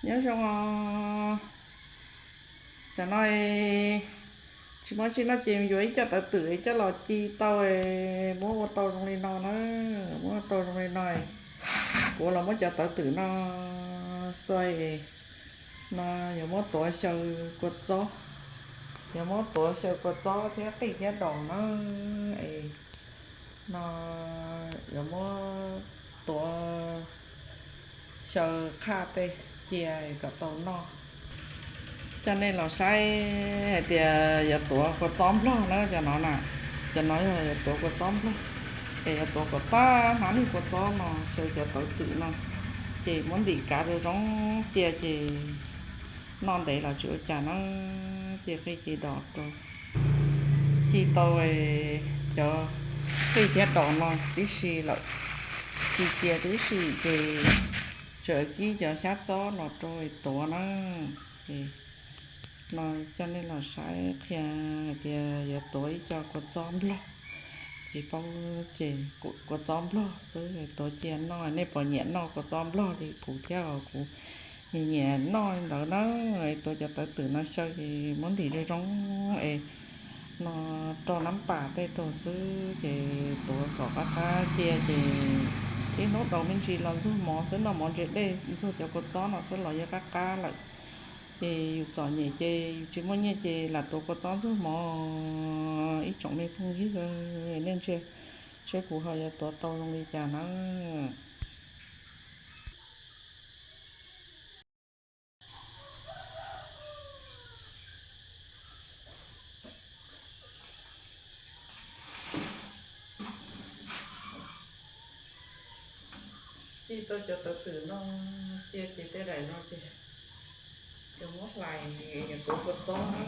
Nyob zoo os, tsam no tsis muaj tsi noj ces yuav ib co tawv twm coj los ci tau, muab ua tau zoo li no na, muab ua tau zoo li no. Kuv los muab cov tawv twm no xuas no, yuav muab tuav xyaw kua txob, yuav muab tuav xyaw kua txob thiab qij thiab dos na. Es no yuav muab tuav xyaw qhaj tej cia kom tau noj. Coj nej los saib hais tias yuav tuav kua txob nplog na, cov no na, cov no yog yuav tuav kua txob nplog, es yuav tuav kom tag hnab niag kua txob no xyaw cov tawv twm no, ces muab ntim kav zoo zoo cia ces noj ntev los tsis ua cas na, ces qij ces dos rau. Ci tau cov qij thiab dos no tib si lawm, ci cia tib si ces tseem kib cov xyab txob los rau tuav na. Es no coj nej los saib qhia hais tias yuav tuav ib co kua txob nplog, tsis paub ces kua txob nplog xwb, tuav cia noj. Nej puas nyiam noj kua txob nplog li kuv thiab os? Kuv nyiam nyiam noj li ntawd na. Tuav cov tawv twm no xyaw es muab ntim zoo zoo es no rau nab pas tej rau xwb, ces tuav kom qab qab cia ces ib hnub daus me ntsis los ntxuag mov xwb, noj mov ntse dej ntxuag cov kua txob no xwb los yeej qab qab lawm. Ces yus txom nyem ces yus tsis muaj nyiaj ces lam tuav kua txob ntxuag mov. Ib tsoom me phooj ywg, nej ntsia seb kuv ho yuav tuav tau zoo li cas na. Ci tau cov tawv twm no cia ces tej daim no ces yuav muab hlais, yuav tuav kua txob na.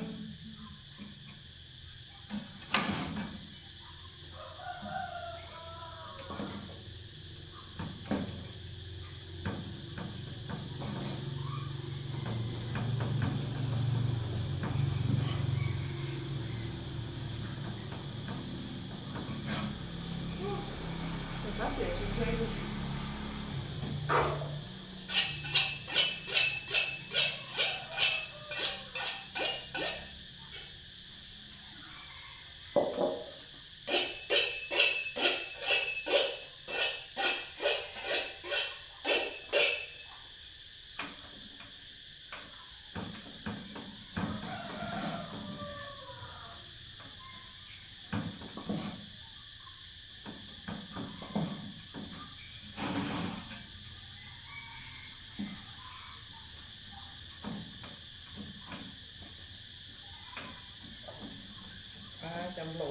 Cov nplaum.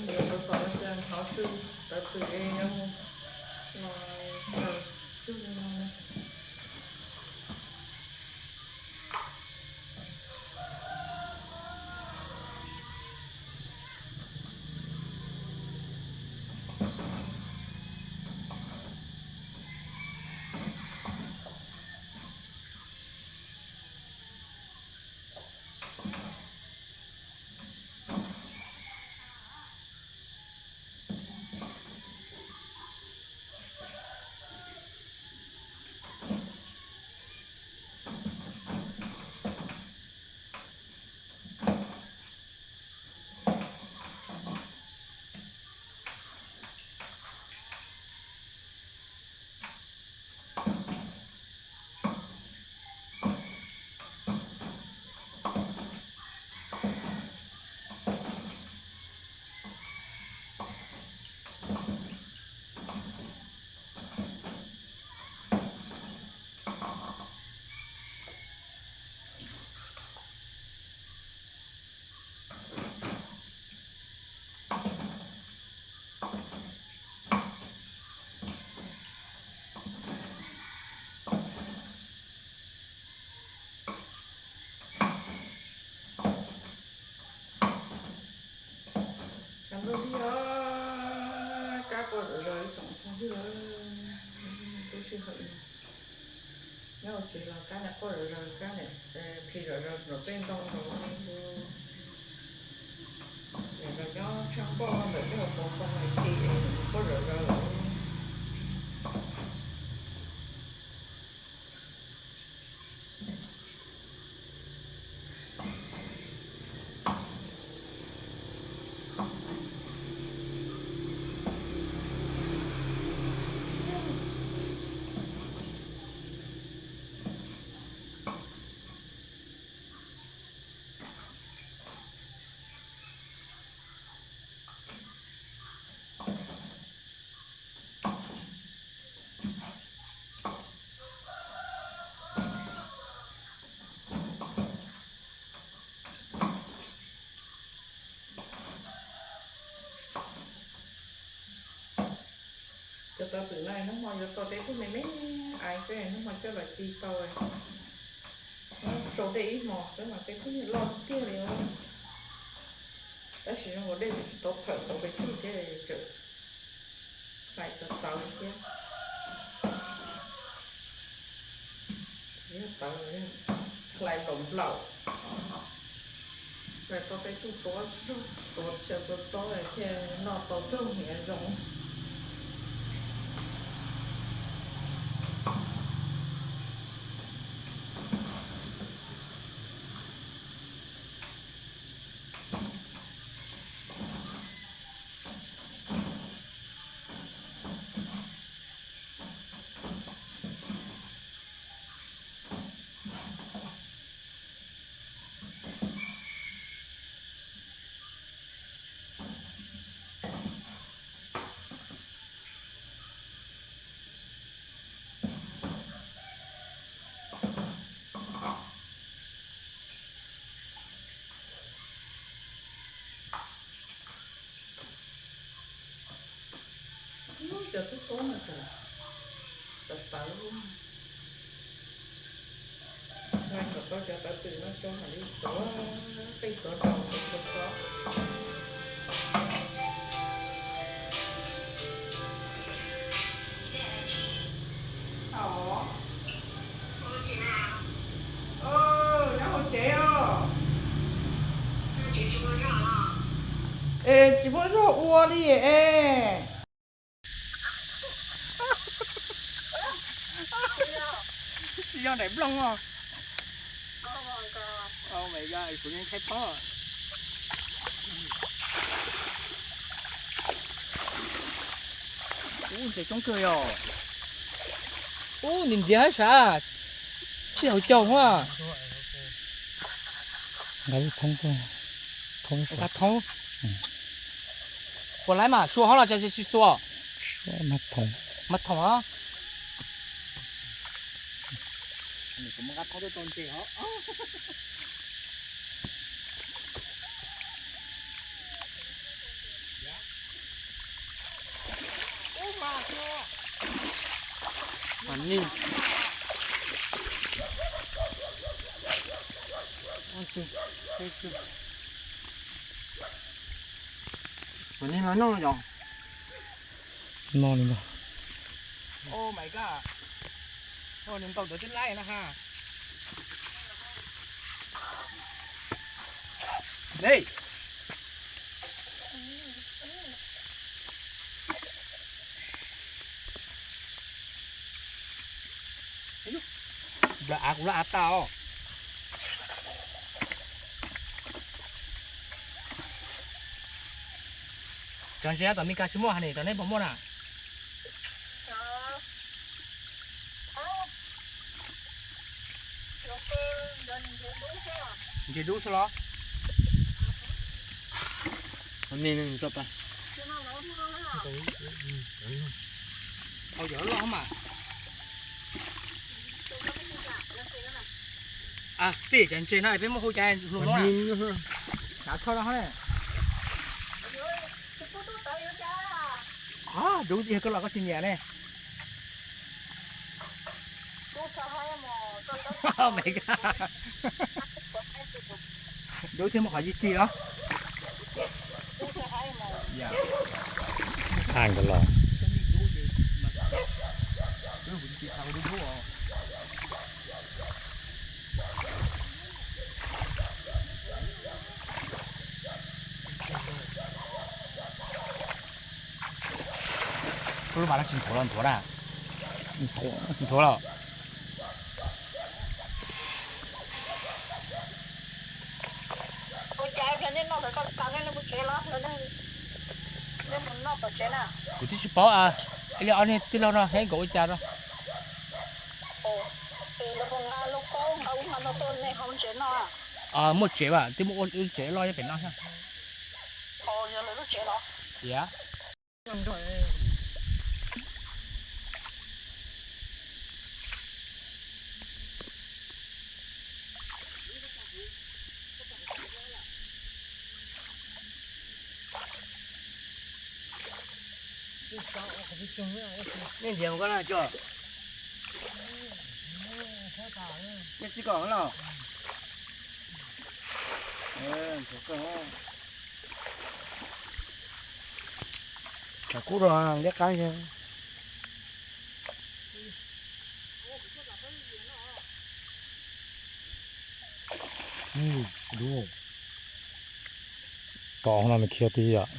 Ntawd tau tom no ces thov tw, tawv twm yuav mus los tawm tug no. Kab quaj zom zaws ib tsoom phooj ywg, lub sij hawm no nyob hauv tsev los kab niam quaj zom zaws, kab niam plhis zom zaws nram tej ntoo los. Niam los nyob tshaaj npoj ntawm tej hauv paus ntoo es plhis es quaj zom zaws. Cov tawv pwm no hnub hmo yuav tau tej tug me me aiv xwb, hnub hmo coj los ci tau. Nyob tsau dej ib hmos xwb mas tej tug loj tiag tiag li. Tab sis zoo nkaus dej tsis tau phawm tau pes tsawg thiab, tseem hlais tawv tawv thiab. Tsis yog tawv, hlais nplaum nplaum. Hlais tau tej tug tuav zog, tuav tshav tuav txob thiaj noj tau txog hniav zoo. Cov tub tub no tseem tawv tawv. Hlais kom tau cov tawv pwm no tso mam li tuav qij tuav nraus tuav txob. Nyob hauv tsev os. Es tsis muaj zog ua li es. Tsis yog daim nplooj os. Kuv yeej ntshai pob. Ub, ntses coob kawg yom. Ub, nws ntxiav hab sav. Txij hauv caug a. Nqa ib thoob tuaj. Nqa thoob. Puas laib mas, sua hov los tsis sua? Sua mas thoom. Mas thoom os. Kuv mus nqa thoob tuaj rau ntses hov. Kuv nig los noj yom. Noj li ntag. Oh my god. Nws ntau ntawd twb laib na ha. Dej. Lawv av kuv lawv av tas os. Cov ntses tom Mes Kas tsis muaj ha ne, tom neb puas muaj na? Ntses dub xwb los? Hau cov loj mas. Tej cov ntses no peb muab hu cas hluas Hmoob na? Xav txhob no ne. Dub tiag koj los koj tsis nyiam ne. Dub thiab muaj qhov yig txig los. Nkawd los. Koj lub vas no tsis nthuav los nthuav na? Nthuav los. Ua cas nej noj ntawd koj tas nej mus tsev los, nej mus noj tom tsev na? Kuv twb tsis paub, ib li ob niag tij laug no hais nkaus ua cas no. Muaj tsev mas twb muaj ua tsev loj nyob pem no thiab. Tias nej ntiav mus koj na cov. Nej txij kom los. Tsam kub rau liab qab. Tom no nws khiav tiag.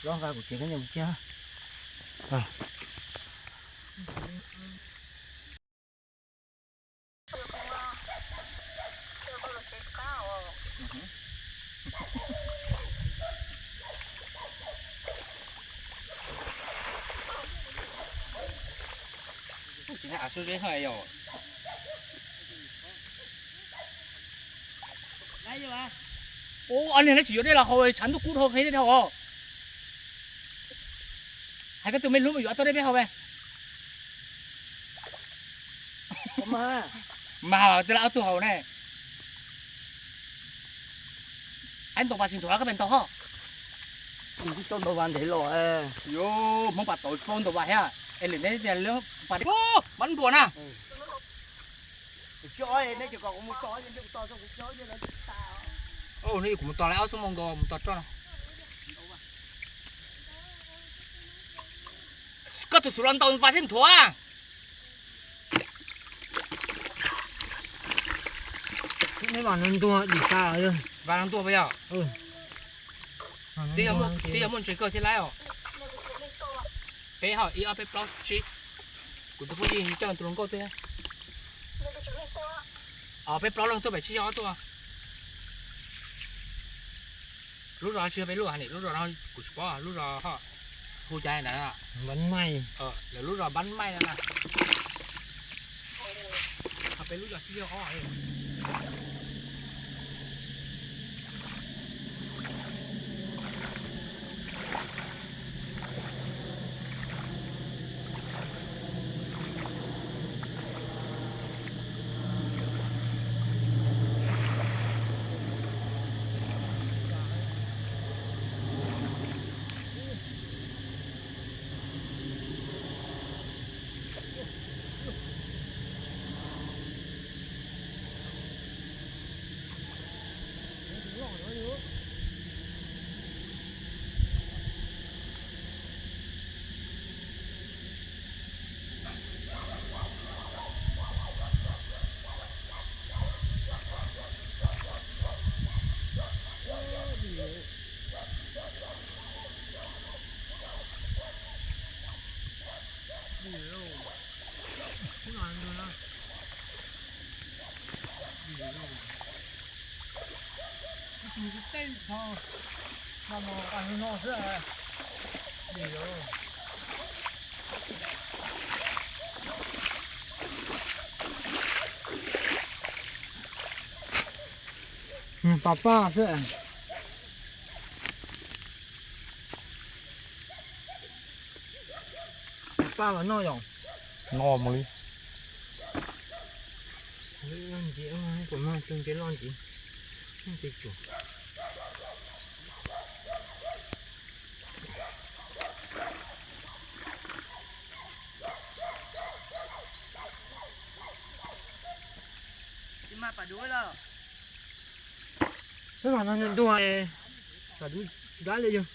Los nqa kuv tsev koj nyob mus thiab. Ub, niag no tsis yuav dej los haus, tshav ntuj kub dhau qhia dej dhau os. Hais koj tus me hlub mus yuav tau dej peb haus pe. Mas twb lawv ob tug haus ne. Aib, ntaus vas tsis nthuav koj pem ntaus ho. Tsis tau ntaus vas ntev los. Yuav Hmoob Pas Tauv tsis paub ntaus vas thiab. Es lwm hnub tias lub pas, mab npua na. Nej kuv mus tos lawv ob xuab moos nkaus mus tos roj no. Koj tus xub los ntaus vas thiab nthuav. Vas no ntuag pas yog. Twb yog muaj ntses kawg thiab lawm os. Peb ho ib ob peb plaub tsib. Kuv tus phooj ywg coj tus hluas nkauj tuaj. Peb plaub leeg tuaj pem tsib xyoo ob tuaj. Lub zos tsis yog peb lub, lub zos no kuv tsis paub lub zos ho hu cas ntawd. Lawv lub zos Npab Maij no na. Ho peb lub zos tsib xyoo ob. Pab pab xwb. Pab los noj yom. Noj mus li. Loj ntxiv, kuv mag tus ntses loj ntxiv. Ntses tsuas. Peb mam no ntuag. Dab li yog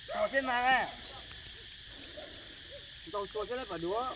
xua thiab mas, ntaus xua thiab lawm pas duav.